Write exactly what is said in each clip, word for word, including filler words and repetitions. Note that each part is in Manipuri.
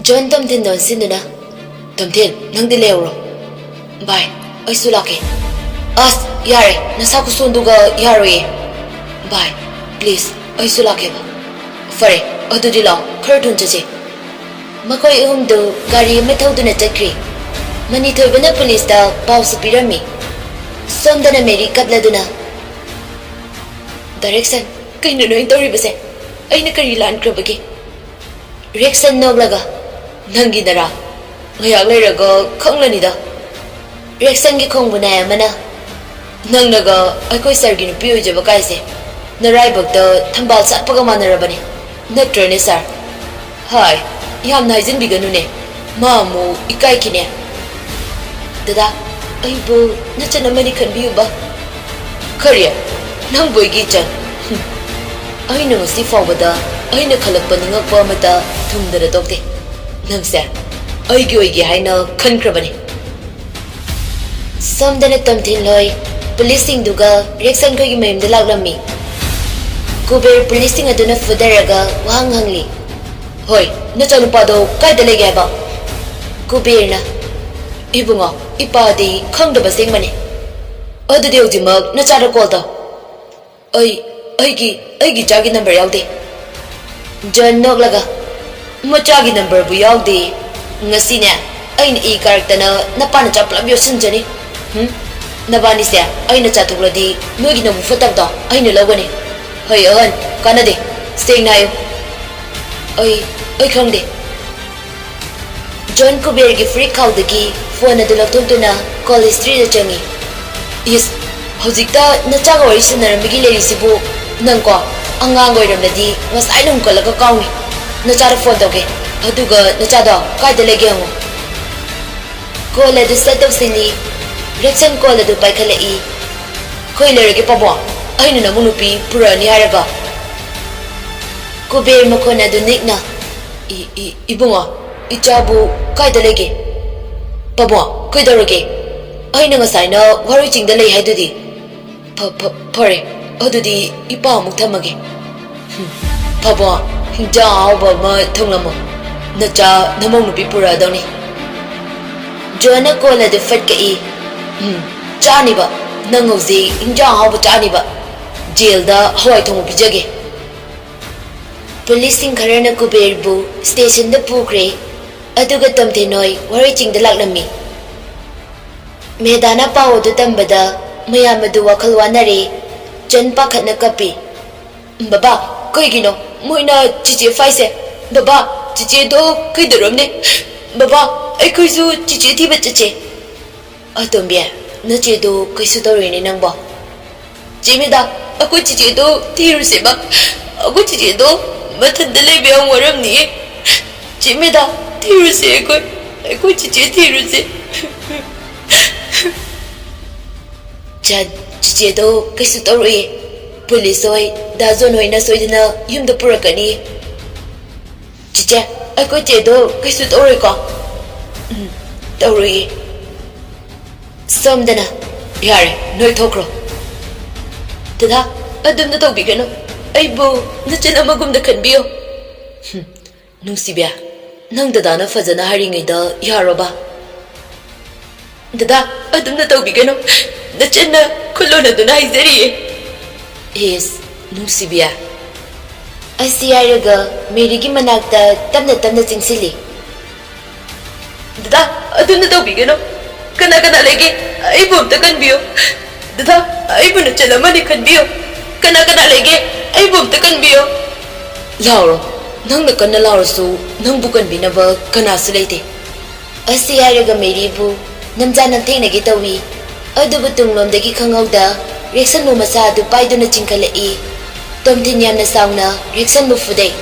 ꯖꯣꯟ ꯇꯣꯝꯊꯤꯟꯗ ꯑꯣꯟꯁꯤꯟꯗꯨꯅ, "ꯇꯣꯝꯊꯤꯟ, ꯅꯪꯗꯤ ꯂꯩꯍꯧꯔꯣ꯫ ꯚꯥꯏ, ꯑꯩꯁꯨ ꯂꯥꯛꯀꯦ꯫" "ꯑꯁ, ꯌꯥꯔꯦ, ꯅꯁꯥ ꯈꯨꯁꯣꯟꯗꯨꯒ ꯌꯥꯔꯣꯏꯌꯦ꯫ ꯚꯥꯏ, please, ꯑꯩꯁꯨ ꯂꯥꯛꯀꯦꯕ꯫" "ꯐꯔꯦ, ꯑꯗꯨꯗꯤ ꯂꯥꯛꯑꯣ, ꯈꯔ ꯊꯨꯅ ꯆꯠꯁꯦ꯫" ꯃꯈꯣꯏ ꯑꯍꯨꯝꯗꯨ ꯒꯥꯔꯤ ꯑꯃ ꯊꯧꯗꯨꯅ ꯆꯠꯈ꯭ꯔꯤ꯫ ꯃꯅꯤꯊꯣꯏꯕꯅ ꯄꯨꯂꯤꯁꯇ ꯄꯥꯎꯁꯨ ꯄꯤꯔꯝꯃꯤ꯫ ꯁꯣꯝꯗꯅ ꯃꯦꯔꯤ ꯀꯞꯂꯗꯨꯅ, "ꯗꯥꯏꯔꯦꯛꯁꯟ, ꯀꯩꯅꯣ ꯅꯣꯏ ꯇꯧꯔꯤꯕꯁꯦ? ꯑꯩꯅ ꯀꯔꯤ ꯂꯥꯟꯈ꯭ꯔꯕꯒꯦ?" ꯔꯦꯛꯁꯟ ꯅꯣꯛꯂꯒ, "ꯅꯪꯒꯤꯗꯔꯥ? ꯉꯥꯏꯍꯥꯛ ꯂꯩꯔꯒ ꯈꯪꯂꯅꯤꯗ꯫" ꯔꯦꯛꯁꯟꯒꯤ ꯈꯣꯡꯕꯨ ꯅꯥꯏ ꯑꯃꯅ, "ꯅꯪꯅꯒ ꯑꯩꯈꯣꯏ ꯁꯥꯔꯒꯤ ꯅꯨꯄꯤ ꯑꯣꯏꯖꯕ ꯀꯥꯏꯁꯦ ꯅꯔꯥꯏꯕꯛꯇ ꯊꯝꯕꯥꯜ ꯁꯥꯠꯄꯒ ꯃꯥꯟꯅꯔꯕꯅꯦ, ꯅꯠꯇ꯭ꯔꯅꯦ ꯁꯥꯔ?" "ꯍꯥꯏ, ꯌꯥꯝꯅ ꯍꯥꯏꯖꯤꯟꯕꯤꯒꯅꯨꯅꯦ, ꯃꯥ ꯑꯃꯨꯛ ꯏꯀꯥꯏꯈꯤꯅꯦ꯫" "ꯗꯗꯥ, ꯑꯩꯕꯨ ꯅꯆꯟ ꯑꯃꯅꯤ ꯈꯟꯕꯤꯌꯨꯕ꯫" "ꯀꯔꯤ? ꯅꯪꯕꯨ ꯑꯩꯒꯤ ꯏꯆꯟ? ꯍꯨꯝ꯫ ꯑꯩꯅ ꯉꯁꯤ ꯐꯥꯎꯕꯗ ꯑꯩꯅ ꯈꯜꯂꯛꯄ ꯅꯤꯡꯉꯛꯄ ꯑꯃꯠꯇ ꯊꯨꯡꯗꯅ ꯇꯣꯛꯇꯦ꯫ ꯅꯪꯁꯦ ꯑꯩꯒꯤ ꯑꯣꯏꯒꯦ ꯍꯥꯏꯅ ꯈꯟꯈ꯭ꯔꯕꯅꯤ꯫" ꯁꯣꯝꯗꯅ ꯇꯣꯝꯊꯤꯟꯂꯣꯏ ꯄꯨꯂꯤꯁꯁꯤꯡꯗꯨꯒ ꯔꯦꯛꯁꯟꯈꯣꯏꯒꯤ ꯃꯌꯨꯝꯗ ꯂꯥꯛꯂꯝꯃꯤ꯫ ꯀꯨꯕꯦꯔ ꯄꯨꯂꯤꯁꯁꯤꯡ ꯑꯗꯨꯅ ꯐꯨꯗꯔꯒ ꯋꯥꯍꯪ ꯍꯪꯂꯤ꯫ "ꯍꯣꯏ, ꯅꯆꯥꯅꯨꯄꯥꯗꯣ ꯀꯥꯏꯗ ꯂꯩꯒꯦ ꯍꯥꯏꯕ?" ꯀꯨꯕꯦꯔꯅ, "ꯏꯕꯨꯡꯉꯣ, ꯏꯄꯥꯗꯤ ꯈꯪꯗꯕ ꯑꯁꯦꯡꯕꯅꯤ꯫" "ꯑꯗꯨꯗꯤ ꯍꯧꯖꯤꯛꯃꯛ ꯅꯆꯥꯗ ꯀꯣꯜ ꯇꯧ꯫" "ꯑꯩ, ꯑꯩꯒꯤ, ꯑꯩꯒꯤ ꯏꯆꯥꯒꯤ ꯅꯝꯕꯔ ꯌꯥꯎꯗꯦ꯫" ꯖꯣꯟ ꯅꯣꯛꯂꯒ, "ꯃꯆꯥꯒꯤ ꯅꯝꯕꯔꯕꯨ ꯌꯥꯎꯗꯦ? ꯉꯁꯤꯅꯦ, ꯑꯩꯅ ꯏ ꯀꯥꯔꯛꯇꯅ ꯅꯄꯥ ꯅꯆꯥ ꯄꯨꯂꯞ ꯌꯣꯠꯁꯤꯟꯖꯅꯤ꯫ ꯍꯨꯝ? ꯅꯕꯥꯅꯤꯁꯦ ꯑꯩꯅ ꯆꯥꯊꯣꯛꯂꯗꯤ ꯅꯣꯏꯒꯤ ꯅꯕꯨꯛ ꯐꯠꯇꯕꯗꯣ ꯑꯩꯅ ꯂꯧꯒꯅꯤ꯫ ꯍꯩ ꯑꯍꯟ, ꯀꯥꯟꯅꯗꯦ꯫ ꯁꯦꯡꯅ ꯍꯥꯏꯌꯨ꯫" "ꯑꯩ, ꯑꯩ ꯈꯪꯗꯦ꯫" ꯖꯣꯟ ꯀꯨꯕꯦꯔꯒꯤ ꯐꯨꯔꯤꯠ ꯈꯥꯎꯗꯒꯤ ꯐꯣꯟ ꯑꯗꯨ ꯂꯧꯊꯣꯛꯇꯨꯅ ꯀꯣꯜ ꯍꯤꯁꯇ꯭ꯔꯤꯗ ꯆꯪꯉꯤ꯫ "ꯏꯁ, ꯍꯧꯖꯤꯛꯇ ꯅꯆꯥꯒ ꯋꯥꯔꯤ ꯁꯥꯟꯅꯔꯝꯕꯒꯤ ꯂꯩꯔꯤꯁꯤꯕꯨ? ꯅꯪꯀꯣ, ꯑꯉꯥꯡ ꯑꯣꯏꯔꯝꯂꯗꯤ ꯉꯁꯥꯏꯅ ꯍꯨꯝꯀꯠꯂꯒ ꯀꯥꯎꯅꯤ꯫ ꯅꯆꯥꯗ ꯐꯣꯟ ꯇꯧꯒꯦ, ꯑꯗꯨꯒ ꯅꯆꯥꯗꯣ ꯀꯥꯏꯗ ꯂꯩꯒꯦ ꯍꯪꯉꯨ꯫" ꯀꯣꯜ ꯑꯗꯨ ꯁꯦꯠ ꯇꯧꯁꯤꯜꯂꯤ꯫ ꯔꯦꯛꯁꯟ ꯀꯣꯜ ꯑꯗꯨ ꯄꯥꯏꯈꯠꯂꯛꯏ꯫ "ꯀꯩ ꯂꯩꯔꯒꯦ ꯄꯥꯕꯨꯡ? ꯑꯩꯅ ꯅꯃꯧ ꯅꯨꯄꯤ ꯄꯨꯔꯛꯑꯅꯤ ꯍꯥꯏꯔꯒ꯫" ꯀꯨꯕꯦꯔ ꯃꯈꯣꯟ ꯑꯗꯨ ꯅꯤꯛꯅ, "ꯏ, ꯏ, ꯏꯕꯨꯡꯉꯣ, ꯏꯆꯥꯕꯨ ꯀꯥꯏꯗ ꯂꯩꯒꯦ? ꯄꯥꯕꯨꯡ, ꯀꯩꯗꯧꯔꯒꯦ? ꯑꯩꯅ ꯉꯁꯥꯏꯅ ꯋꯥꯔꯣꯏ ꯆꯤꯡꯗ ꯂꯩ ꯍꯥꯏꯗꯨꯗꯤ꯫" "ꯐ-, ꯐ-, ꯐꯔꯦ, ꯑꯗꯨꯗꯤ ꯏꯄꯥ ꯑꯃꯨꯛ ꯊꯝꯃꯒꯦ꯫" "ꯍꯨꯝ, ꯄꯥꯕꯨꯡ, ꯍꯤꯟꯖꯥꯡ ꯑꯍꯥꯎꯕ ꯑꯃ ꯊꯣꯡꯂꯝꯃꯣ꯫" ꯅꯆꯥ ꯅꯃꯧ ꯅꯨꯄꯤ ꯄꯨꯔꯛꯑꯗꯧꯅꯤ꯫ ꯖꯣꯟꯅ ꯀꯣꯜ ꯑꯗꯨ ꯐꯠ ꯀꯛꯏ꯫ "ꯎꯝ, ꯆꯥꯅꯤꯕ꯫ ꯅꯪ ꯍꯧꯖꯤꯛ ꯏꯟꯖꯥꯡ ꯑꯍꯥꯎꯕ ꯆꯥꯅꯤꯕ꯫ ꯖꯦꯜꯗ ꯍꯋꯥꯏ ꯊꯣꯡꯕ ꯄꯤꯖꯒꯦ꯫" ꯄꯨꯂꯤꯁꯁꯤꯡ ꯈꯔꯅ ꯀꯨꯕꯦꯔꯕꯨ ꯁ꯭ꯇꯦꯁꯟꯗ ꯄꯨꯈ꯭ꯔꯦ, ꯑꯗꯨꯒ ꯇꯣꯝꯊꯤꯟ ꯍꯣꯏ ꯋꯥꯔꯣꯏ ꯆꯤꯡꯗ ꯂꯥꯛꯂꯝꯃꯤ꯫ ꯃꯦꯗꯥꯅ ꯄꯥꯎ ꯑꯗꯨ ꯇꯝꯕꯗ ꯃꯌꯥꯝ ꯑꯗꯨ ꯋꯥꯈꯜ ꯋꯥꯅꯔꯦ꯫ ꯖꯣꯟ ꯄꯥꯈꯠꯅ ꯀꯞꯄꯤ꯫ "ꯕꯕꯥ, ꯀꯩꯒꯤꯅꯣ ꯃꯣꯏꯅ ꯆꯤꯆꯦ ꯐꯥꯏꯁꯦ? ꯕꯕꯥ, ꯆꯤꯆꯦꯗꯣ ꯀꯩꯗꯧꯔꯝꯅꯤ? ꯕꯕꯥ, ꯑꯩꯈꯣꯏꯁꯨ ꯆꯤꯆꯦ ꯊꯤꯕ ꯆꯠꯁꯦ꯫" "ꯑꯇꯣꯝꯕꯤ, ꯅꯆꯦꯗꯣ ꯀꯩꯁꯨ ꯇꯧꯔꯣꯏꯅꯦ ꯅꯪꯕꯣ꯫" "ꯆꯦ ꯃꯦꯗꯥ, ꯑꯩꯈꯣꯏ ꯆꯤꯆꯦꯗꯣ ꯊꯤꯔꯨꯁꯦꯕ꯫ ꯑꯩꯈꯣꯏ ꯆꯤꯆꯦꯗꯣ ꯃꯊꯟꯇ ꯂꯩꯕ ꯌꯥꯝ ꯋꯥꯔꯝꯅꯤꯌꯦ꯫ ꯆꯦ ꯃꯦꯗꯥ, ꯊꯤꯔꯨꯁꯦ ꯑꯩꯈꯣꯏ, ꯑꯩꯈꯣꯏ ꯆꯤꯆꯦ ꯊꯤꯔꯨꯁꯦ꯫" "ꯆꯠ, ꯆꯤꯆꯦꯗꯣ ꯀꯩꯁꯨ ꯇꯧꯔꯣꯏꯌꯦ꯫ ꯄꯨꯂꯤꯁ ꯍꯣꯏ, ꯗꯥ ꯖꯣꯟ ꯍꯣꯏꯅ ꯁꯣꯏꯗꯅ ꯌꯨꯝꯗ ꯄꯨꯔꯛꯀꯅꯤ꯫" "ꯆꯤꯆꯦ, ꯑꯩꯈꯣꯏ ꯆꯦꯗꯣ ꯀꯩꯁꯨ ꯇꯧꯔꯣꯏꯀꯣ?" "ꯎꯝ, ꯇꯧꯔꯣꯏꯌꯦ꯫" ꯁꯣꯝꯗꯅ, "ꯌꯥꯔꯦ, ꯅꯣꯏ ꯊꯣꯛꯈ꯭ꯔꯣ꯫" "ꯗꯗꯥ, ꯑꯗꯨꯝꯅ ꯇꯧꯕꯤꯒꯅꯨ꯫ ꯑꯩꯕꯨ ꯅꯆꯟ ꯑꯃꯒꯨꯝꯅ ꯈꯟꯕꯤꯌꯨ꯫" "ꯍꯨꯝ, ꯅꯨꯡꯁꯤꯕꯤ, ꯅꯪ ꯗꯗꯥꯅ ꯐꯖꯅ ꯍꯥꯏꯔꯤꯉꯩꯗ ꯌꯥꯔꯣꯕ?" "ꯗꯗꯥ, ꯑꯗꯨꯝꯅ ꯇꯧꯕꯤꯒꯅꯨ꯫ ꯅꯆꯟꯅ ꯈꯨꯂꯣꯟ ꯑꯗꯨꯅ ꯍꯥꯏꯖꯔꯤꯌꯦ꯫" "ꯏꯁ, ꯅꯨꯡꯁꯤꯕꯤ꯫" ꯑꯁꯤ ꯍꯥꯏꯔꯒ ꯃꯦꯔꯤꯒꯤ ꯃꯅꯥꯛꯇ ꯇꯞꯅ ꯇꯞꯅ ꯆꯪꯁꯤꯜꯂꯤ꯫ "ꯗꯗꯥ, ꯑꯗꯨꯝꯅ ꯇꯧꯕꯤꯒꯅꯨ꯫ ꯀꯅꯥ ꯀꯅꯥ ꯂꯩꯒꯦ? ꯑꯩꯕꯨ ꯑꯝꯇ ꯀꯟꯕꯤꯌꯨ꯫ ꯗꯗꯥ, ꯑꯩꯕꯨ ꯅꯆꯟ ꯑꯃꯅꯤ ꯈꯟꯕꯤꯌꯨ꯫ ꯀꯅꯥ ꯀꯅꯥ ꯂꯩꯒꯦ? ꯑꯩꯕꯨ ꯑꯝꯇ ꯀꯟꯕꯤꯌꯨ꯫" "ꯂꯥꯎꯔꯣ꯫ ꯅꯪꯅ ꯀꯟꯅ ꯂꯥꯎꯔꯁꯨ ꯅꯪꯕꯨ ꯀꯟꯕꯤꯅꯕ ꯀꯅꯥꯁꯨ ꯂꯩꯇꯦ꯫" ꯑꯁꯤ ꯍꯥꯏꯔꯒ ꯃꯦꯔꯤꯕꯨ ꯅꯝꯖꯥ ꯅꯝꯊꯦꯡꯅꯒꯦ ꯇꯧꯏ꯫ ꯑꯗꯨꯕꯨ ꯇꯨꯡꯂꯣꯝꯗꯒꯤ ꯈꯪꯍꯧꯗ ꯔꯦꯛꯁꯟꯕꯨ ꯃꯁꯥ ꯑꯗꯨ ꯄꯥꯏꯗꯨꯅ ꯆꯤꯡꯈꯠꯂꯛꯏ꯫ ꯇꯣꯝꯊꯤꯟ ꯌꯥꯝꯅ ꯁꯥꯎꯅ ꯔꯦꯛꯁꯟꯕꯨ ꯐꯨꯗꯩ꯫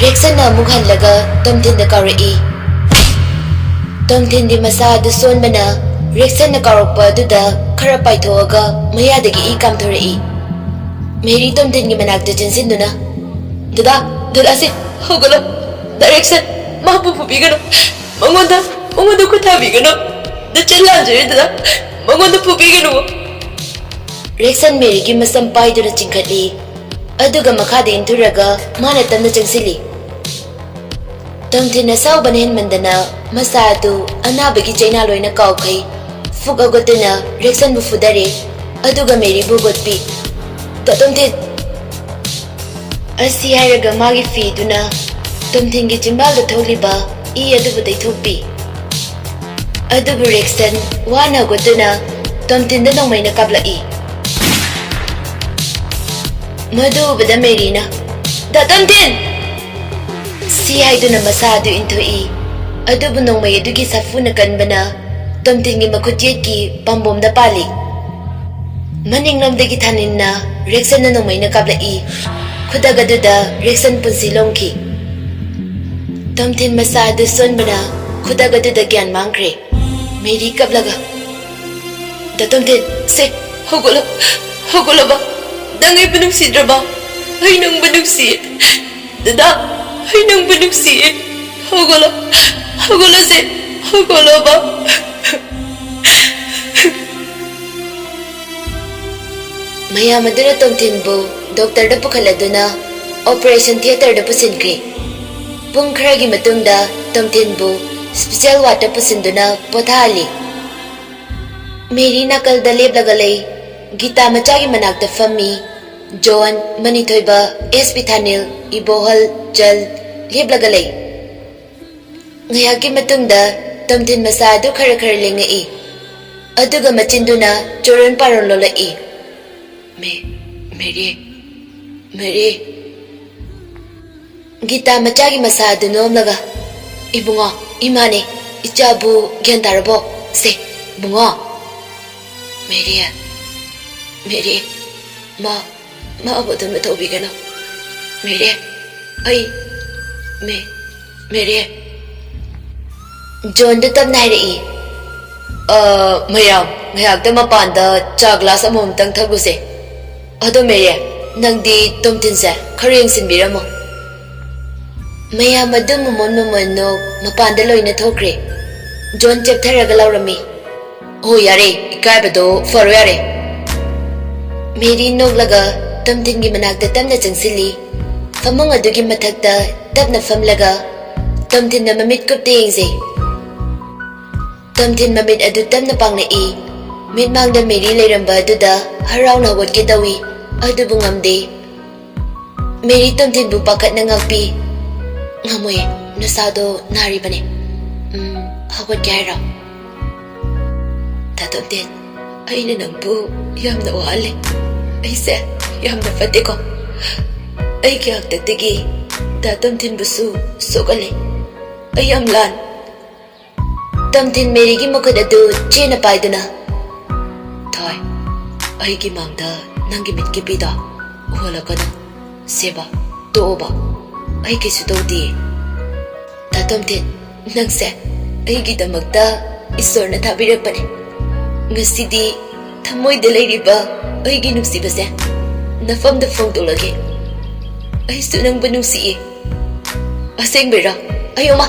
ꯔꯦꯛꯁꯟꯅ ꯑꯃꯨꯛ ꯍꯜꯂꯒ ꯇꯣꯝꯊꯤꯟꯗ ꯀꯥꯎꯔꯛꯏ꯫ ꯇꯣꯝꯊꯤꯟꯗꯤ ꯃꯁꯥ ꯑꯗꯨ ꯁꯣꯟꯕꯅ ꯔꯦꯛꯁꯟꯅ ꯀꯥꯎꯔꯛꯄ ꯑꯗꯨꯗ ꯈꯔ ꯄꯥꯏꯊꯣꯛꯑꯒ ꯃꯌꯥꯗꯒꯤ ꯏ ꯀꯥꯝꯊꯣꯔꯛꯏ꯫ ꯃꯦꯔꯤ ꯇꯣꯝꯊꯤꯟꯒꯤ ꯃꯅꯥꯛꯇ ꯆꯦꯟꯁꯤꯟꯗꯨꯅ, "ꯗꯗꯥ, ꯗꯗꯥꯁꯦ, ꯍꯧꯒꯠꯂꯣ꯫ ꯗꯥ ꯔꯦꯛꯁꯟ, ꯃꯍꯥꯛꯄꯨ ꯐꯨꯕꯤꯒꯅꯨ꯫ ꯃꯉꯣꯟꯗ, ꯃꯉꯣꯟꯗ ꯈꯨꯠ ꯊꯥꯕꯤꯒꯅꯨ꯫ ꯅꯆꯟ ꯂꯥꯟꯖꯔꯦ ꯗꯗꯥ, ꯃꯉꯣꯟꯗ ꯐꯨꯕꯤꯒꯅꯨ꯫" ꯔꯦꯛꯁꯟ ꯃꯦꯔꯤꯒꯤ ꯃꯁꯝ ꯄꯥꯏꯗꯨꯅ ꯆꯤꯡꯈꯠꯂꯤ, ꯑꯗꯨꯒ ꯃꯈꯥꯗ ꯏꯟꯊꯨꯔꯒ ꯃꯥꯅ ꯇꯞꯅ ꯆꯪꯁꯤꯜꯂꯤ꯫ ꯇꯣꯝꯊꯤꯟ ꯑꯁꯥꯎꯕꯅ ꯍꯦꯟꯃꯟꯗꯅ ꯃꯁꯥ ꯑꯗꯨ ꯑꯅꯥꯕꯒꯤ ꯆꯩꯅꯥ ꯂꯣꯏꯅ ꯀꯥꯎꯈꯩ ꯐꯨꯛ ꯍꯧꯒꯠꯇꯨꯅ ꯔꯦꯛꯁꯟꯕꯨ ꯐꯨꯗꯔꯦ, ꯑꯗꯨꯒ ꯃꯦꯔꯤꯕꯨ ꯍꯧꯒꯠꯄꯤ꯫ "ꯗꯥ ꯇꯣꯝꯊꯤꯟ!" ꯑꯁꯤ ꯍꯥꯏꯔꯒ ꯃꯥꯒꯤ ꯐꯤꯗꯨꯅ ꯇꯣꯝꯊꯤꯟꯒꯤ ꯆꯤꯝꯕꯥꯜꯗ ꯊꯣꯛꯂꯤꯕ ꯏ ꯑꯗꯨꯕꯨ ꯇꯩꯊꯣꯛꯄꯤ꯫ ꯑꯗꯨꯕꯨ ꯔꯦꯛꯁꯟ ꯋꯥꯅ ꯍꯧꯒꯠꯇꯨꯅ ꯇꯣꯝꯊꯤꯟꯗ ꯅꯣꯡꯃꯩꯅ ꯀꯥꯞꯂꯛꯏ꯫ ꯃꯗꯨ ꯎꯕꯗ ꯃꯦꯔꯤꯅ, "ꯗꯥ ꯇꯣꯝꯊꯤꯟ!" ꯁꯤ ꯍꯥꯏꯗꯨꯅ ꯃꯁꯥ ꯑꯗꯨ ꯏꯟꯊꯣꯛꯏ꯫ ꯑꯗꯨꯕꯨ ꯅꯣꯡꯃꯩ ꯑꯗꯨꯒꯤ ꯁꯥꯐꯨꯅ ꯀꯟꯕꯅ ꯇꯣꯝꯊꯤꯟꯒꯤ ꯃꯈꯨꯠ ꯌꯦꯠꯀꯤ ꯄꯥꯝꯕꯣꯝꯗ ꯄꯥꯜꯂꯤ꯫ ꯃꯅꯤꯡꯂꯣꯝꯗꯒꯤ ꯊꯥꯅꯤꯟꯅ ꯔꯦꯛꯁꯟꯅ ꯅꯣꯡꯃꯩꯅ ꯀꯥꯞꯂꯛꯏ꯫ ꯈꯨꯗꯛ ꯑꯗꯨꯗ ꯔꯦꯛꯁꯟ ꯄꯨꯟꯁꯤ ꯂꯣꯡꯈꯤ꯫ ꯇꯣꯝꯊꯤꯟ ꯃꯁꯥ ꯑꯗꯨ ꯁꯣꯟꯕꯅ ꯈꯨꯗꯛ ꯑꯗꯨꯗ ꯒ꯭ꯌꯥꯟ ꯃꯥꯡꯈ꯭ꯔꯦ꯫ ꯃꯦꯔꯤ ꯀꯞꯂꯒ, "ꯗꯥ ꯇꯣꯝꯊꯤꯟ, ꯁꯦ, ꯍꯧꯒꯠꯂꯣ, ꯍꯧꯒꯠꯂꯣꯕ꯫ ꯅꯪ ꯑꯩꯕꯨ ꯅꯨꯡꯁꯤꯗ꯭ꯔꯕ? ꯑꯩ ꯅꯪꯕꯨ ꯅꯨꯡꯁꯤꯌꯦ꯫ ꯗꯗꯥ, ꯑꯩ ꯅꯪꯕꯨ ꯅꯨꯡꯁꯤꯌꯦ꯫ ꯍꯧꯒꯠꯂꯣ, ꯍꯧꯒꯠꯂꯣꯁꯦ, ꯍꯧꯒꯠꯂꯣꯕ꯫" ꯃꯌꯥꯝ ꯑꯗꯨꯅ ꯇꯣꯝꯊꯤꯟꯕꯨ ꯗꯣꯛꯇꯔꯗ ꯄꯨꯈꯠꯂꯗꯨꯅ ꯑꯣꯄꯔꯦꯁꯟ ꯊꯤꯌꯦꯇꯔꯗ ꯄꯨꯁꯤꯟꯈ꯭ꯔꯦ꯫ ꯄꯨꯡ ꯈꯔꯒꯤ ꯃꯇꯨꯡꯗ ꯇꯣꯝꯊꯤꯟꯕꯨ ꯁ꯭ꯄꯤꯁꯦꯜ ꯋꯥꯔꯗꯇ ꯄꯨꯁꯤꯟꯗꯨꯅ ꯄꯣꯊꯥꯍꯜꯂꯤ꯫ ꯃꯦꯔꯤ ꯅꯥꯀꯜꯗ ꯂꯦꯞꯂꯒ ꯂꯩ꯫ ꯒꯤꯇꯥ ꯃꯆꯥꯒꯤ ꯃꯅꯥꯛꯇ ꯐꯝꯃꯤ꯫ ꯖꯣꯟ, ꯃꯅꯤꯊꯣꯏꯕ, ꯑꯦꯁ ꯄꯤ ꯊꯥꯅꯤꯜ, ꯏꯕꯣꯍꯜ, ꯖꯜ ꯂꯦꯞꯂꯒ ꯂꯩ꯫ ꯉꯥꯏꯍꯥꯛꯀꯤ ꯃꯇꯨꯡꯗ ꯇꯣꯝꯊꯤꯟ ꯃꯁꯥ ꯑꯗꯨ ꯈꯔ ꯈꯔ ꯂꯦꯡꯉꯛꯏ, ꯑꯗꯨꯒ ꯃꯆꯤꯟꯗꯨꯅ ꯆꯣꯔꯣꯟ ꯄꯥꯔꯣꯟ ꯂꯣꯜꯂꯛꯏ꯫ "ꯃꯦ-, ꯃꯦꯔꯤ, ꯃꯦꯔꯤ꯫" ꯒꯤꯇꯥ ꯃꯆꯥꯒꯤ ꯃꯁꯥ ꯑꯗꯨ ꯅꯣꯝꯂꯒ, "ꯏꯕꯨꯡꯉꯣ, ꯏꯃꯥꯅꯦ, ꯏꯆꯥꯕꯨ ꯒ꯭ꯌꯥꯟ ꯇꯥꯔꯕꯣ? ꯁꯦ, ꯏꯕꯨꯡꯉꯣ꯫" "ꯃꯦꯔꯤ, ꯃꯦꯔꯤ, ꯃꯥ, ꯃꯥꯕꯨ ꯑꯗꯨꯝꯅ ꯇꯧꯕꯤꯒꯅꯨ꯫ ꯃꯦꯔꯤ, ꯑꯩ, ꯃꯦ-, ꯃꯦꯔꯤ꯫" ꯖꯣꯟꯗꯨ ꯇꯞꯅ ꯍꯥꯏꯔꯛꯏ, "ꯑ, ꯃꯌꯥꯝ, ꯉꯥꯏꯍꯥꯛꯇ ꯃꯄꯥꯟꯗ ꯆꯥ ꯒ꯭ꯂꯥꯁ ꯑꯃꯃꯝꯇꯪ ꯊꯛꯂꯨꯁꯦ꯫ ꯑꯗꯣ ꯃꯦꯔꯤ, ꯅꯪꯗꯤ ꯇꯣꯝꯊꯤꯟꯁꯦ ꯈꯔ ꯌꯦꯡꯁꯤꯟꯕꯤꯔꯝꯃꯣ꯫" ꯃꯌꯥꯝ ꯑꯗꯨ ꯃꯃꯣꯟ ꯃꯃꯣꯟ ꯅꯣꯛ ꯃꯄꯥꯟꯗ ꯂꯣꯏꯅ ꯊꯣꯛꯈ꯭ꯔꯦ꯫ ꯖꯣꯟ ꯆꯦꯞꯊꯔꯒ ꯂꯥꯎꯔꯝꯃꯤ, "ꯑꯣ, ꯌꯥꯔꯦ, ꯏꯀꯥꯏꯕꯗꯣ ꯐꯔꯣ ꯌꯥꯔꯦ꯫" ꯃꯦꯔꯤ ꯅꯣꯛꯂꯒ ꯇꯣꯝꯊꯤꯟꯒꯤ ꯃꯅꯥꯛꯇ ꯇꯞꯅ ꯆꯪꯁꯤꯜꯂꯤ꯫ ꯐꯃꯨꯡ ꯑꯗꯨꯒꯤ ꯃꯊꯛꯇ ꯇꯞꯅ ꯐꯝꯂꯒ ꯇꯣꯝꯊꯤꯟꯅ ꯃꯃꯤꯠ ꯀꯨꯞꯇ ꯌꯦꯡꯖꯩ꯫ ꯇꯣꯝꯊꯤꯟ ꯃꯃꯤꯠ ꯑꯗꯨ ꯇꯞꯅ ꯄꯥꯡꯂꯛꯏ꯫ ꯃꯤꯠꯃꯥꯡꯗ ꯃꯦꯔꯤ ꯂꯩꯔꯝꯕ ꯑꯗꯨꯗ ꯍꯔꯥꯎꯅ ꯍꯧꯒꯠꯀꯦ ꯇꯧꯏ, ꯑꯗꯨꯕꯨ ꯉꯝꯗꯦ꯫ ꯃꯦꯔꯤ ꯇꯣꯝꯊꯤꯟꯕꯨ ꯄꯥꯈꯠꯅ ꯉꯥꯛꯄꯤ꯫ "ꯉꯝꯃꯣꯏꯌꯦ, ꯅꯁꯥꯗꯣ ꯅꯥꯔꯤꯕꯅꯦ꯫ ꯎꯝ, ꯍꯧꯒꯠꯀꯦ ꯍꯥꯏꯔꯣ?" "ꯗꯥ ꯇꯣꯝꯊꯤꯟ, ꯑꯩꯅ ꯅꯪꯕꯨ ꯌꯥꯝꯅ ꯋꯥꯍꯜꯂꯦ꯫ ꯑꯩꯁꯦ ꯌꯥꯝꯅ ꯐꯠꯇꯦꯀꯣ꯫ ꯑꯩꯒꯤ ꯍꯥꯛꯇꯛꯇꯒꯤ ꯗꯥ ꯇꯣꯝꯊꯤꯟꯕꯨꯁꯨ ꯁꯣꯛꯍꯜꯂꯦ꯫ ꯑꯩ ꯌꯥꯝ ꯂꯥꯟ" ꯇꯣꯝꯊꯤꯟ ꯃꯦꯔꯤꯒꯤ ꯃꯈꯨꯠ ꯑꯗꯨ ꯆꯦꯠꯅ ꯄꯥꯏꯗꯨꯅ, "ꯊꯣꯏ, ꯑꯩꯒꯤ ꯃꯥꯡꯗ ꯅꯪꯒꯤ ꯃꯤꯠꯀꯤꯄꯤꯗꯣ ꯎꯍꯜꯂꯛꯀꯅꯨ꯫ ꯁꯦꯕ, ꯇꯣꯛꯑꯣꯕ꯫ ꯑꯩ ꯀꯩꯁꯨ ꯇꯧꯗꯦ꯫ ꯗꯥ ꯇꯣꯝꯊꯤꯟ, ꯅꯪꯁꯦ ꯑꯩꯒꯤꯗꯃꯛꯇ ꯏꯁꯣꯔꯅ ꯊꯥꯕꯤꯔꯛꯄꯅꯦ꯫ ꯉꯁꯤꯗꯤ ꯊꯃꯣꯏꯗ ꯂꯩꯔꯤꯕ ꯑꯩꯒꯤ ꯅꯨꯡꯁꯤꯕꯁꯦ ꯅꯐꯝꯗ ꯐꯣꯡꯗꯣꯛꯂꯒꯦ꯫ ꯑꯩꯁꯨ ꯅꯪꯕꯨ ꯅꯨꯡꯁꯤꯌꯦ꯫" "ꯑꯁꯦꯡꯕꯩꯔꯣ? ꯑꯌꯣꯃ!"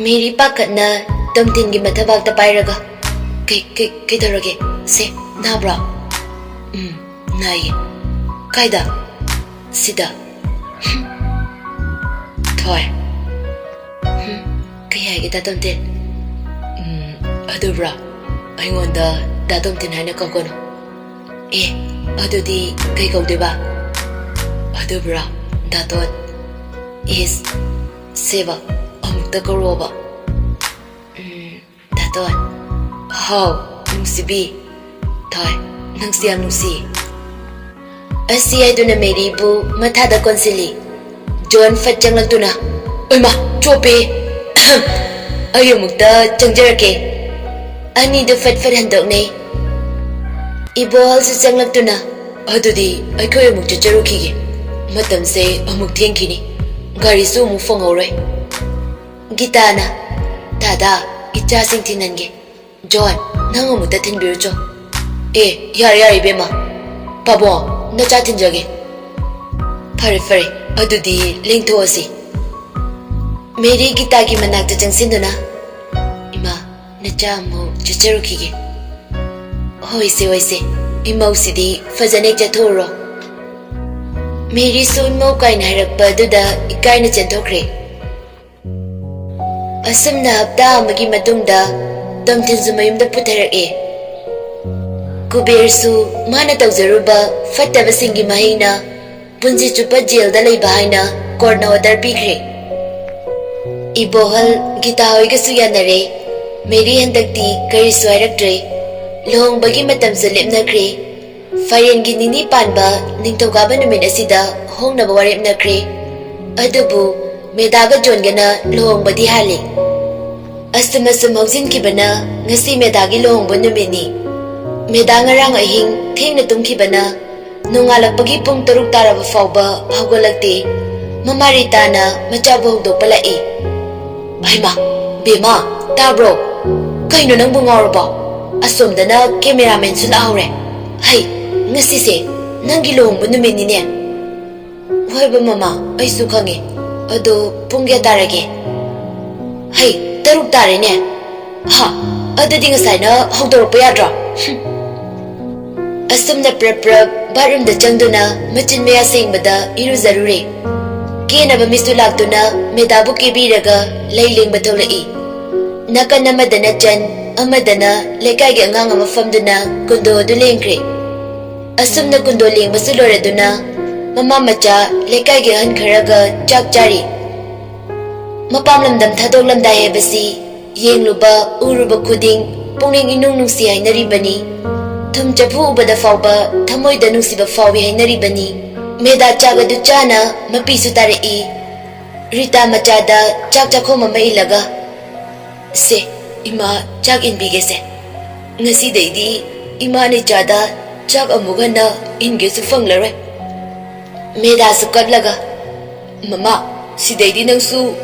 ꯃꯦꯔꯤ ꯄꯥꯈꯠꯅ ꯇꯣꯝꯊꯤꯟꯒꯤ ꯃꯊꯕꯥꯛꯇ ꯄꯥꯏꯔꯒ, "ꯀꯩ, ꯀꯩ, ꯀꯩꯗꯧꯔꯒꯦ? ꯁꯦ, ꯅꯥꯕ꯭ꯔꯣ?" "ꯎꯝ, ꯅꯥꯏꯌꯦ꯫" "ꯀꯥꯏꯗ?" "ꯁꯤꯗ꯫" "ꯊꯣꯏ꯫" "ꯍꯨꯝ, ꯀꯩ ꯍꯥꯏꯒꯦ, ꯗꯥ ꯇꯣꯝꯊꯤꯟ?" "ꯎꯝ, ꯑꯗꯨꯕ꯭ꯔꯥ? ꯑꯩꯉꯣꯟꯗ ꯗꯥ ꯇꯣꯝꯊꯤꯟ ꯍꯥꯏꯅ ꯀꯧꯒꯅꯨ꯫" "ꯑꯦ, ꯑꯗꯨꯗꯤ ꯀꯩ ꯀꯧꯗꯣꯏꯕ?" "ꯑꯗꯨꯕ꯭ꯔꯥ, ꯗꯥꯇꯣꯟ?" "ꯏꯁ, ꯁꯦꯕ, ꯑꯃꯨꯛꯇ ꯀꯧꯔꯛꯑꯣꯕ꯫" "ꯎꯝ, ꯗꯥꯇꯣꯟ꯫" "ꯍꯥꯎ, ꯅꯨꯡꯁꯤꯕꯤ꯫" "ꯊꯣꯏ, ꯅꯪꯁꯤ ꯌꯥꯝ ꯅꯨꯡꯁꯤ꯫" ꯑꯁꯤ ꯍꯥꯏꯗꯨꯅ ꯃꯦꯔꯤꯕꯨ ꯃꯊꯥꯗ ꯀꯣꯟꯁꯤꯜꯂꯤ꯫ ꯖꯣꯟ ꯐꯠ ꯆꯪꯂꯛꯇꯨꯅ, "ꯑꯣꯏꯃꯥ, ꯆꯣꯞꯄꯦ꯫ ꯑꯩ ꯑꯃꯨꯛꯇ ꯆꯪꯖꯔꯛꯀꯦ꯫" ꯑꯅꯤꯗꯨ ꯐꯠ ꯐꯠ ꯍꯟꯗꯣꯛꯅꯩ꯫ ꯏꯕꯣꯍꯜꯁꯨ ꯆꯪꯂꯛꯇꯨꯅ, "ꯑꯗꯨꯗꯤ ꯑꯩꯈꯣꯏ ꯑꯃꯨꯛ ꯆꯠꯆꯔꯨꯈꯤꯒꯦ꯫ ꯃꯇꯝꯁꯦ ꯑꯃꯨꯛ ꯊꯦꯡꯈꯤꯅꯤ꯫ ꯒꯥꯔꯤꯁꯨ ꯑꯃꯨꯛ ꯐꯪꯍꯧꯔꯣꯏ꯫" ꯒꯤꯇꯥꯅ, "ꯗꯥꯗꯥ, ꯏꯆꯥꯁꯤꯡ ꯊꯤꯟꯍꯟꯒꯦ꯫ ꯖꯣꯟ, ꯅꯪ ꯑꯃꯨꯛꯇ ꯊꯤꯟꯕꯤꯔꯨꯆꯣ꯫" "ꯑꯦ, ꯌꯥꯔꯦ, ꯌꯥꯔꯦ, ꯏꯕꯦꯝꯃ꯫ ꯄꯥꯕꯣ, ꯅꯆꯥ ꯊꯤꯟꯖꯒꯦ꯫" "ꯐꯔꯦ, ꯐꯔꯦ, ꯑꯗꯨꯗꯤ ꯂꯦꯡꯊꯣꯛꯑꯁꯤ꯫" ꯃꯦꯔꯤ ꯒꯤꯇꯥꯒꯤ ꯃꯅꯥꯛꯇ ꯆꯪꯁꯤꯟꯗꯨꯅ, "ꯏꯃꯥ, ꯅꯆꯥ ꯑꯃꯨꯛ ꯆꯠꯆꯔꯨꯈꯤꯒꯦ꯫" "ꯍꯣꯏꯁꯦ, ꯍꯣꯏꯁꯦ, ꯏꯃꯧꯁꯤꯗꯤ ꯐꯖꯅ ꯍꯦꯛ ꯆꯠꯊꯣꯛꯎꯔꯣ꯫ ꯃꯦꯔꯤꯁꯨ ꯏꯃꯧ ꯀꯥꯏꯅ ꯍꯥꯏꯔꯛꯄ ꯑꯗꯨꯗ ꯏꯀꯥꯏꯅ ꯆꯦꯟꯊꯣꯛꯈ꯭ꯔꯦ꯫ ꯑꯁꯨꯝꯅ ꯍꯞꯇꯥ ꯑꯃꯒꯤ ꯃꯇꯨꯡꯗ ꯇꯣꯝꯊꯤꯟꯁꯨ ꯃꯌꯨꯝꯗ ꯄꯨꯊꯔꯛꯑꯦ꯫ ꯀꯨꯕꯦꯔꯁꯨ ꯃꯥꯅ ꯇꯧꯖꯔꯨꯕ ꯐꯠꯇꯕꯁꯤꯡꯒꯤ ꯃꯍꯩꯅ ꯄꯨꯟꯁꯤ ꯆꯨꯞꯄ ꯖꯦꯜꯗ ꯂꯩꯕ ꯍꯥꯏꯅ ꯀꯣꯔꯠꯅ ꯑꯣꯔꯗꯔ ꯄꯤꯈ꯭ꯔꯦ꯫ ꯏꯕꯣꯍꯜ ꯒꯤꯇꯥ ꯍꯣꯏꯒꯁꯨ ꯌꯥꯅꯔꯦ꯫ ꯃꯦꯔꯤ ꯍꯟꯗꯛꯇꯤ ꯀꯔꯤꯁꯨ ꯍꯥꯏꯔꯛꯇ꯭ꯔꯦ꯫ ꯂꯨꯍꯣꯡꯕꯒꯤ ꯃꯇꯝꯁꯨ ꯂꯦꯞꯅꯈ꯭ꯔꯦ꯫ ꯐꯥꯏꯔꯦꯟꯒꯤ ꯅꯤꯅꯤ ꯄꯥꯟꯕ ꯅꯤꯡꯊꯧꯀꯥꯕ ꯅꯨꯃꯤꯠ ꯑꯁꯤꯗ ꯍꯣꯡꯅꯕ ꯋꯥꯔꯦꯞꯅꯈ꯭ꯔꯦ꯫ ꯑꯗꯨꯕꯨ ꯃꯦꯗꯥꯒ ꯖꯣꯟꯒꯅ ꯂꯨꯍꯣꯡꯕꯗꯤ ꯍꯥꯜꯂꯤ꯫ ꯑꯁꯨꯝ ꯑꯁꯨꯝ ꯍꯧꯖꯤꯟꯈꯤꯕꯅ ꯉꯁꯤ ꯃꯦꯗꯥꯒꯤ ꯂꯨꯍꯣꯡꯕ ꯅꯨꯃꯤꯠꯅꯤ꯫ ꯃꯦꯗꯥ ꯉꯔꯥꯡ ꯑꯍꯤꯡ ꯊꯦꯡꯅ ꯇꯨꯝꯈꯤꯕꯅ ꯅꯣꯡꯉꯥꯜꯂꯛꯄꯒꯤ ꯄꯨꯡ ꯇꯔꯨꯛ ꯇꯥꯔꯕ ꯐꯥꯎꯕ ꯍꯧꯒꯠꯂꯛꯇꯦ꯫ ꯃꯃꯥ ꯔꯤꯇꯥꯅ ꯃꯆꯥꯕꯨ ꯍꯧꯗꯣꯛꯄ ꯂꯥꯛꯏ꯫ "ꯍꯩꯃꯥ, ꯕꯦꯃꯥ, ꯇꯥꯕ꯭ꯔꯣ? ꯀꯩꯅꯣ ꯅꯪꯕꯨ ꯉꯥꯎꯔꯕꯣ? ꯑꯁꯣꯝꯗꯅ ꯀꯦꯃꯦꯔꯥꯃꯦꯟꯁꯨ ꯂꯥꯛꯍꯧꯔꯦ꯫ ꯍꯩ, ꯉꯁꯤꯁꯦ ꯅꯪꯒꯤ ꯂꯨꯍꯣꯡꯕ ꯅꯨꯃꯤꯠꯅꯤꯅꯦ꯫" "ꯍꯣꯏꯕ ꯃꯃꯥ, ꯑꯩꯁꯨ ꯈꯪꯉꯦ꯫ ꯑꯗꯣ ꯄꯨꯡ ꯀꯌꯥ ꯇꯥꯔꯒꯦ?" "ꯍꯩ, ꯇꯔꯨꯛ ꯇꯥꯔꯦꯅꯦ꯫ ꯍꯥ, ꯑꯗꯨꯗꯤ ꯉꯁꯥꯏꯅ ꯍꯧꯗꯣꯔꯛꯄ ꯌꯥꯗ꯭ꯔꯣ?" ꯍꯨꯝ꯫ ꯑꯁꯨꯝꯅ ꯄ꯭ꯔꯞ ꯄ꯭ꯔꯞ ꯕꯥꯠꯔꯨꯝꯗ ꯆꯪꯗꯨꯅ ꯃꯆꯤꯟ ꯃꯌꯥ ꯁꯦꯡꯕꯗ ꯏꯔꯨꯖꯔꯨꯔꯦ꯫ ꯀꯦꯅꯕ ꯃꯤꯁꯨ ꯂꯥꯛꯇꯨꯅ ꯃꯦꯗꯥꯕꯨ ꯀꯦꯕꯤꯔꯒ ꯂꯩ ꯂꯦꯡꯕ ꯊꯣꯛꯂꯛꯏ꯫ ꯅꯥꯀꯟ ꯑꯃꯗꯅ ꯆꯟ, ꯑꯃꯗꯅ ꯂꯩꯀꯥꯏꯒꯤ ꯑꯉꯥꯡ ꯑꯃ ꯐꯝꯗꯨꯅ ꯀꯨꯟꯗꯣ ꯑꯗꯨ ꯂꯦꯡꯈ꯭ꯔꯦ꯫ ꯑꯁꯨꯝꯅ ꯀꯨꯟꯗꯣ ꯂꯦꯡꯕꯁꯨ ꯂꯣꯏꯔꯗꯨꯅ ꯃꯃꯥ ꯃꯆꯥ ꯂꯩꯀꯥꯏꯒꯤ ꯑꯍꯟ ꯈꯔꯒ ꯆꯥꯛ ꯆꯥꯔꯤ꯫ ꯃꯄꯥꯝ ꯂꯝꯗꯝ ꯊꯥꯗꯣꯛꯂꯝꯗꯥꯏ ꯍꯥꯏꯕꯁꯤ ꯌꯦꯡꯂꯨꯕ ꯎꯔꯨꯕ ꯈꯨꯗꯤꯡ ꯄꯨꯛꯅꯤꯡ ꯏꯅꯨꯡ ꯅꯨꯡꯁꯤ ꯍꯥꯏꯅꯔꯤꯕꯅꯤ꯫ ꯊꯨꯝ ꯆꯐꯨ ꯎꯕꯗ ꯐꯥꯎꯕ ꯊꯃꯣꯏꯗ ꯅꯨꯡꯁꯤꯕ ꯐꯥꯎꯏ ꯍꯥꯏꯅꯔꯤꯕꯅꯤ꯫ ꯃꯦꯗꯥ ꯆꯥꯛ ꯑꯗꯨ ꯆꯥꯅ ꯃꯄꯤꯁꯨ ꯇꯥꯔꯛꯏ꯫ ꯔꯤꯇꯥ ꯃꯆꯥꯗ ꯆꯥꯛ ꯆꯥꯛꯈꯣꯝ ꯑꯃ ꯏꯜꯂꯒ, "ꯁꯦ, ꯏꯃꯥ ꯆꯥꯛ ꯏꯟꯕꯤꯒꯦꯁꯦ꯫ ꯉꯁꯤꯗꯩꯗꯤ ꯏꯃꯥꯅ ꯏꯆꯥꯗ ꯆꯥꯛ ꯑꯃꯨꯛ ꯍꯟꯅ ꯏꯟꯒꯦꯁꯨ ꯐꯪꯂꯔꯣꯏ꯫" ꯃꯦꯗꯥꯁꯨ ꯀꯠꯂꯒ, "ꯃꯃꯥ, ꯁꯤꯗꯩꯗꯤ ꯅꯪꯁꯨ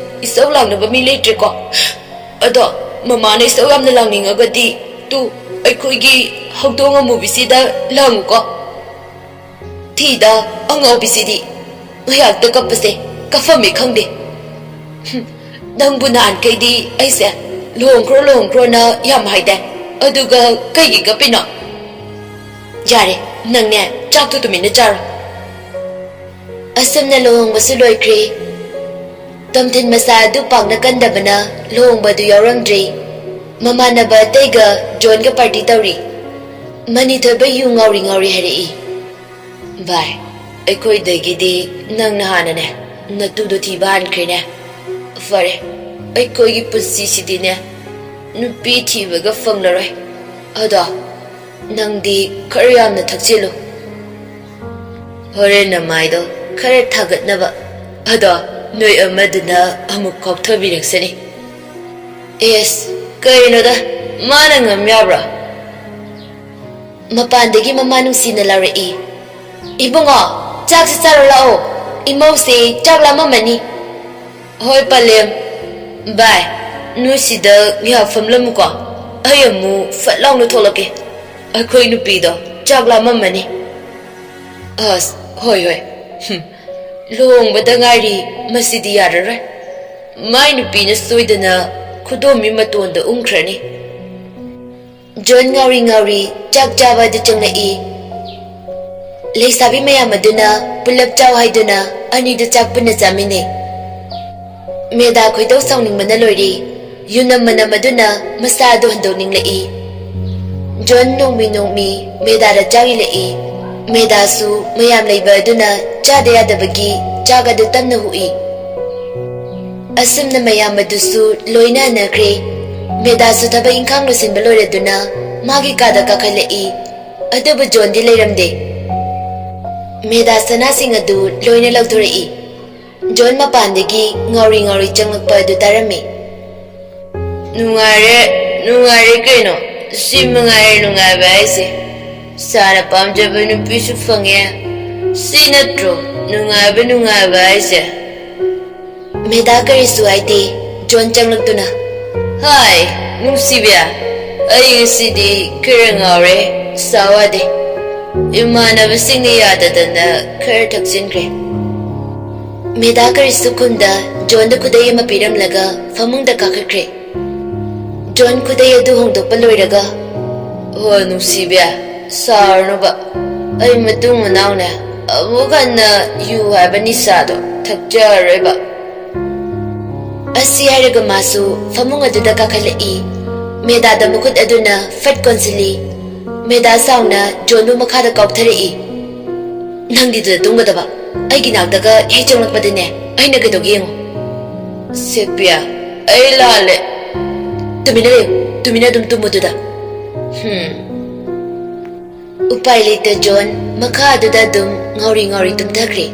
ꯏꯆꯧ ꯂꯥꯡꯅꯕ ꯃꯤ ꯂꯩꯇ꯭ꯔꯦꯀꯣ꯫ ꯑꯗꯣ ꯃꯃꯥꯅ ꯏꯆꯧ ꯌꯥꯝꯅ ꯂꯥꯡꯅꯤꯡꯉꯒꯗꯤ ꯇꯨ ꯑꯩꯈꯣꯏꯒꯤ ꯍꯧꯗꯣꯡ ꯑꯃꯨꯕꯤꯁꯤꯗ ꯂꯥꯡꯉꯨꯀꯣ꯫ ꯊꯤꯗ ꯑꯉꯥꯎꯕꯤꯁꯤꯗꯤ ꯉꯥꯏꯍꯥꯛꯇ ꯀꯞꯄꯁꯦ ꯀꯞꯐꯝꯃꯦ ꯈꯪꯗꯦ꯫ ꯍꯨꯝ, ꯅꯪꯕꯨ ꯅꯍꯥꯟꯈꯩꯗꯤ ꯑꯩꯁꯦ ꯂꯨꯍꯣꯡꯈ꯭ꯔꯣ ꯂꯨꯍꯣꯡꯈ꯭ꯔꯣꯅ ꯌꯥꯝ ꯍꯥꯏꯗꯥꯏ, ꯑꯗꯨꯒ ꯀꯩꯒꯤ ꯀꯞꯄꯤꯅꯣ?" ꯌꯥꯔꯦ, ꯅꯪꯅꯦ, ꯆꯥꯛꯇꯣ ꯇꯨꯃꯤꯟꯅ ꯆꯥꯔꯣ꯫ ꯑꯁꯨꯝꯅ ꯂꯨꯍꯣꯡꯕꯁꯨ ꯂꯣꯏꯈ꯭ꯔꯦ꯫ ꯇꯣꯝꯊꯤꯟ ꯃꯁꯥ ꯑꯗꯨ ꯄꯥꯛꯅ ꯀꯟꯗꯕꯅ ꯂꯨꯍꯣꯡꯕ ꯑꯗꯨ ꯌꯥꯎꯔꯝꯗ꯭ꯔꯦ꯫ ꯃꯃꯥꯟꯅꯕ ꯑꯇꯩꯒ ꯖꯣꯟꯒ ꯄꯥꯔꯇꯤ ꯇꯧꯔꯤ꯫ ꯃꯅꯤꯊꯣꯏꯕ ꯌꯨ ꯉꯥꯎꯔꯤ ꯉꯥꯎꯔꯤ ꯍꯥꯏꯔꯛꯏ꯫ ꯚꯥꯏ, ꯑꯩꯈꯣꯏꯗꯒꯤꯗꯤ ꯅꯪꯅ ꯍꯥꯟꯅꯅꯦ, ꯅꯇꯨꯗꯣ ꯊꯤꯕ ꯍꯥꯟꯈ꯭ꯔꯦꯅꯦ꯫ ꯐꯔꯦ, ꯑꯩꯈꯣꯏꯒꯤ ꯄꯨꯟꯁꯤꯁꯤꯗꯤꯅꯦ, ꯅꯨꯄꯤ ꯊꯤꯕꯒ ꯐꯪꯂꯔꯣꯏ꯫ ꯑꯗꯣ ꯅꯪꯗꯤ ꯈꯔ ꯌꯥꯝꯅ ꯊꯛꯆꯤꯜꯂꯨ꯫ ꯍꯣꯔꯦꯟ ꯅꯃꯥꯏꯗꯣ ꯈꯔ ꯊꯥꯒꯠꯅꯕ꯫ ꯑꯗꯣ ꯅꯣꯏ ꯑꯃꯗꯨꯅ ꯑꯃꯨꯛ ꯀꯥꯎꯊꯕꯤꯔꯛꯁꯅꯤ꯫ ꯑꯦꯁ, ꯀꯩꯅꯣꯗ, ꯃꯥꯅ ꯉꯝ ꯌꯥꯕ꯭ꯔꯣ? ꯃꯄꯥꯟꯗꯒꯤ ꯃꯃꯥ ꯅꯨꯡꯁꯤꯅ ꯂꯥꯎꯔꯛꯏ꯫ "ꯏꯕꯨꯡꯉꯣ, ꯆꯥꯛꯁꯤ ꯆꯥꯔꯣ ꯂꯥꯛꯑꯣ꯫ ꯏꯃꯧꯁꯦ ꯆꯥꯛ ꯂꯥꯝꯃꯝꯃꯅꯤ꯫" "ꯍꯣꯏ ꯄꯂꯦꯝ꯫ ꯚꯥꯏ, ꯅꯣꯏ ꯁꯤꯗ ꯉꯥꯏꯍꯥꯛ ꯐꯝꯂꯝꯃꯨꯀꯣ꯫ ꯑꯩ ꯑꯃꯨꯛ ꯐꯠ ꯂꯥꯎꯅ ꯊꯣꯛꯂꯛꯀꯦ꯫ ꯑꯩꯈꯣꯏ ꯅꯨꯄꯤꯗꯣ ꯆꯥꯛ ꯂꯥꯝꯃꯝꯃꯅꯤ꯫" "ꯑꯁ, ꯍꯣꯏ, ꯍꯣꯏ꯫ ꯍꯨꯝ, ꯂꯨꯍꯣꯡꯕꯗ ꯉꯥꯏꯔꯤ, ꯃꯁꯤꯗꯤ ꯌꯥꯔꯔꯣꯏ꯫ ꯃꯥꯏ ꯅꯨꯄꯤꯅ ꯁꯣꯏꯗꯅ ꯈꯨꯗꯣꯝꯕꯤ ꯃꯇꯣꯟꯗ ꯎꯝꯈ꯭ꯔꯅꯤ꯫" ꯖꯣꯟ ꯉꯥꯎꯔꯤ ꯉꯥꯎꯔꯤ ꯆꯥꯛ ꯆꯥꯕ ꯑꯗꯨ ꯆꯪꯂꯛꯏ꯫ ꯂꯩꯁꯥꯕꯤ ꯃꯌꯥꯝ ꯑꯗꯨꯅ ꯄꯨꯂꯞ ꯆꯥꯎ ꯍꯥꯏꯗꯨꯅ ꯑꯅꯤꯗꯨ ꯆꯥꯛ ꯄꯨꯟꯅ ꯆꯥꯃꯤꯟꯅꯩ꯫ ꯃꯦꯗꯥ ꯈꯣꯏꯗꯧ ꯁꯥꯎꯅꯤꯡꯕꯅ ꯂꯣꯏꯔꯦ꯫ ꯌꯨꯅꯝ ꯃꯅꯝ ꯑꯗꯨꯅ ꯃꯁꯥ ꯑꯗꯨ ꯍꯟꯗꯣꯛꯅꯤꯡꯂꯛꯏ꯫ ꯖꯣꯟ ꯅꯣꯡꯃꯤ ꯅꯣꯡꯃꯤ ꯃꯦꯗꯥꯗ ꯆꯥꯛ ꯏꯜꯂꯛꯏ꯫ ꯃꯦꯗꯥꯁꯨ ꯃꯌꯥꯝ ꯂꯩꯕ ꯑꯗꯨꯅ ꯆꯥꯗ ꯌꯥꯗꯕꯒꯤ ꯆꯥꯛ ꯑꯗꯨ ꯇꯞꯅ ꯍꯨꯛꯏ꯫ ꯑꯁꯨꯝꯅ ꯃꯌꯥꯝ ꯑꯗꯨꯁꯨ ꯂꯣꯏꯅ ꯍꯟꯅꯈ꯭ꯔꯦ꯫ ꯃꯦꯗꯥꯁꯨ ꯊꯕꯛ ꯏꯪꯈꯥꯡ ꯂꯣꯏꯁꯤꯟꯕ ꯂꯣꯏꯔꯗꯨꯅ ꯃꯥꯒꯤ ꯀꯥꯗ ꯀꯥꯈꯠꯂꯛꯏ꯫ ꯑꯗꯨꯕꯨ ꯖꯣꯟꯗꯤ ꯂꯩꯔꯝꯗꯦ꯫ ꯃꯦꯗꯥ ꯁꯅꯥꯁꯤꯡ ꯑꯗꯨ ꯂꯣꯏꯅ ꯂꯧꯊꯣꯔꯛꯏ꯫ ꯖꯣꯟ ꯃꯄꯥꯟꯗꯒꯤ ꯉꯥꯎꯔꯤ ꯉꯥꯎꯔꯤ ꯆꯪꯂꯛꯄ ꯑꯗꯨ ꯇꯥꯔꯝꯃꯤ꯫ "ꯅꯨꯡꯉꯥꯏꯔꯦ, ꯅꯨꯡꯉꯥꯏꯔꯦ ꯀꯩꯅꯣ꯫ ꯁꯤ ꯃꯉꯥꯏꯔꯦ ꯅꯨꯡꯉꯥꯏꯕ ꯍꯥꯏꯁꯦ꯫ ꯏꯁꯥꯅ ꯄꯥꯝꯖꯕ ꯅꯨꯄꯤꯁꯨ ꯐꯪꯉꯦ꯫ ꯁꯤ ꯅꯠꯇ꯭ꯔꯣ ꯅꯨꯡꯉꯥꯏꯕ, ꯅꯨꯡꯉꯥꯏꯕ ꯍꯥꯏꯁꯦ?" ꯃꯦꯗꯥ ꯀꯔꯤꯁꯨ ꯍꯥꯏꯗꯦ꯫ ꯖꯣꯟ ꯆꯪꯂꯛꯇꯨꯅ, "ꯍꯥꯏ, ꯅꯨꯡꯁꯤꯕꯤ, ꯑꯩ ꯉꯁꯤꯗꯤ ꯈꯔ ꯉꯥꯎꯔꯦ, ꯁꯥꯎ ꯌꯥꯗꯦ꯫ ꯏꯃꯥꯟꯅꯕꯁꯤꯡꯅ ꯌꯥꯗꯗꯅ ꯈꯔ ꯊꯛꯆꯤꯟꯈ꯭ꯔꯦ꯫" ꯃꯦꯗꯥ ꯀꯔꯤꯁꯨ ꯈꯨꯝꯗ ꯖꯣꯟꯗ ꯈꯨꯗꯩ ꯑꯃ ꯄꯤꯔꯝꯂꯒ ꯐꯃꯨꯡꯗ ꯀꯥꯈꯠꯈ꯭ꯔꯦ꯫ ꯖꯣꯟ ꯈꯨꯗꯩ ꯑꯗꯨ ꯍꯣꯡꯗꯣꯛꯄ ꯂꯣꯏꯔꯒ, "ꯍꯣ, ꯅꯨꯡꯁꯤꯕꯤ, ꯁꯥꯎꯔꯅꯨꯕ, ꯑꯩ ꯃꯇꯨꯡ ꯃꯅꯥꯎꯅꯦ ꯑꯃꯨꯛ ꯍꯟꯅ ꯌꯨ ꯍꯥꯏꯕ ꯅꯤꯁꯥꯗꯣ ꯊꯛꯆꯔꯔꯣꯏꯕ꯫ ꯑꯁꯤ ꯍꯥꯏꯔꯒ ꯃꯥꯁꯨ ꯐꯃꯨꯡ ꯑꯗꯨꯗ ꯀꯥꯈꯠꯂꯛꯏ꯫ ꯃꯦꯗꯥꯗ ꯃꯈꯨꯠ ꯑꯗꯨꯅ ꯐꯠ ꯀꯣꯟꯁꯤꯜꯂꯤ꯫ ꯃꯦꯗꯥ ꯁꯥꯎꯅ ꯖꯣꯟꯕꯨ ꯃꯈꯥꯗ ꯀꯥꯎꯊꯔꯛꯏ꯫ "ꯅꯪꯗꯤ ꯑꯗꯨꯗ ꯇꯨꯝꯒꯗꯕ, ꯑꯩꯒꯤ ꯅꯥꯛꯇꯒ ꯍꯦꯛ ꯆꯪꯂꯛꯄꯗꯅꯦ ꯑꯩꯅ ꯀꯩꯗꯧꯒꯦ ꯌꯦꯡꯉꯨ꯫" "ꯁꯦꯄꯤꯌꯥ, ꯑꯩ ꯂꯥꯜꯂꯦ꯫" "ꯇꯨꯃꯤꯟꯅ ꯂꯩꯌꯨ, ꯇꯨꯃꯤꯟꯅ ꯑꯗꯨꯝ ꯇꯨꯝꯃꯨ ꯑꯗꯨꯗ꯫" ꯍꯝ꯫ ꯎꯄꯥꯏ ꯂꯩꯇ ꯖꯣꯟ ꯃꯈꯥ ꯑꯗꯨꯗ ꯑꯗꯨꯝ ꯉꯥꯎꯔꯤ ꯉꯥꯎꯔꯤ ꯇꯨꯝꯊꯈ꯭ꯔꯦ꯫